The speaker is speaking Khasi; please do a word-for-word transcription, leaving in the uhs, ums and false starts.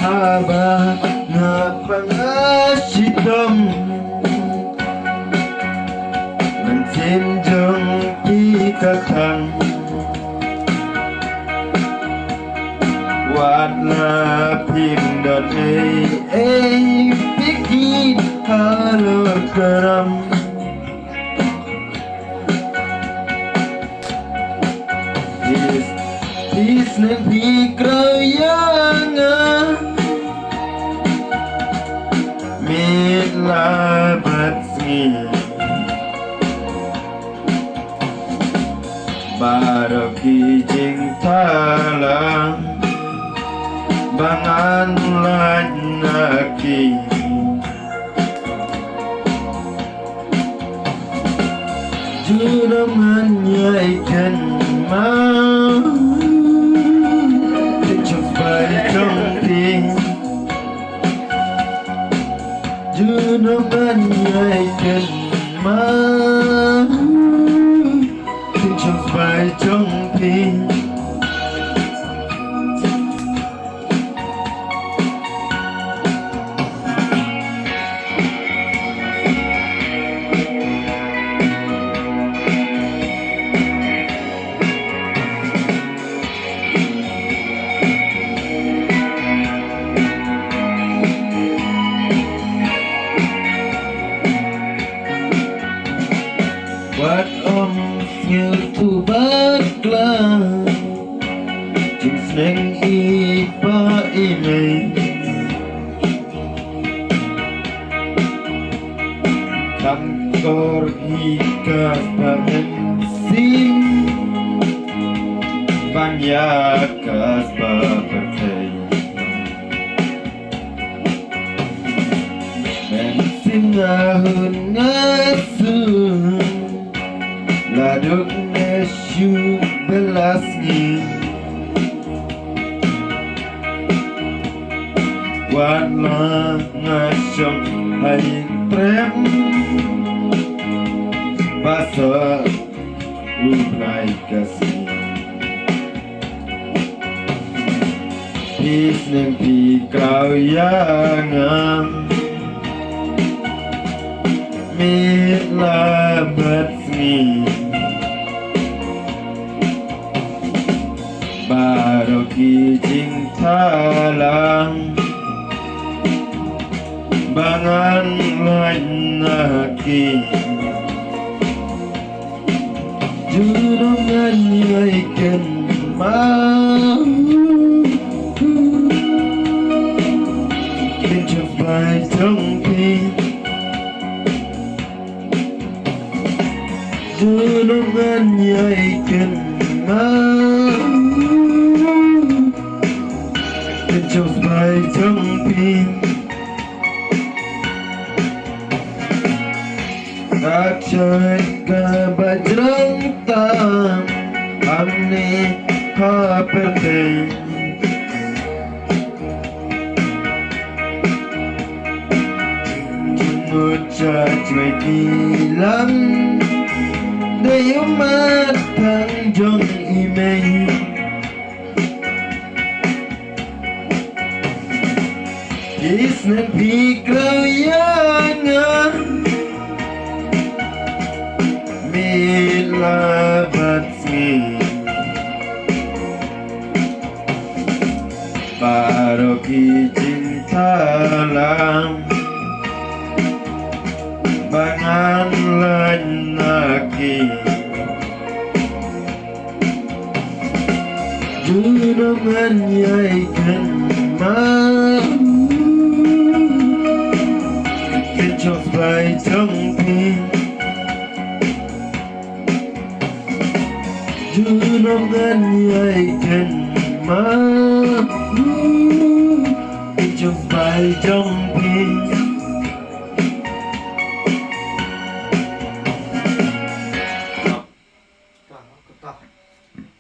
Ba nga pang a shitom, mynsiem jong ki ka thang. Wat la phim don ei ei, phi ki halor ka ram. Phi, phi sneng phi kraw ïa nga, miet la bad sngi. Baroh ki jingthala ba ngan lait na ki. Junom ngan ïai kynmaw, te jong bai jong phi. Junom ngan ïai kynmaw, te jong bai jong phi. Wat ym sngewthuh bakla, jingsneng i pa i mei. Kam kor hi ka ba mynsiem ban ïa ka ba pyrthei. Mynsiem nga hun nga sum, la duk ne shu bela sngi. Wat la nga shong ha ïing trep, ba sa u bnai ka sngi. Phi sneng phi kraw ïa nga, miet la bad sngi. Baroh ki jingthala ba ngan lait na ki. Junom ngan ïai kynmaw, te jong bai jong phi. Junom ngan ïai kynmaw, te jong bai jong phi. Ka jait ka ba jrong tam, am ne ha pyrthei. Jingmut jait jwai ki lam, dei u mat thang jong i mei. Phi sneng phi kraw ïa nga, miet la bad sngi. Baroh ki jingthala ba ngan lait na ki. Junom ngan ïai kynmaw, te jong bai jong phi. Junom ngan ïai kynmaw, te jong bai jong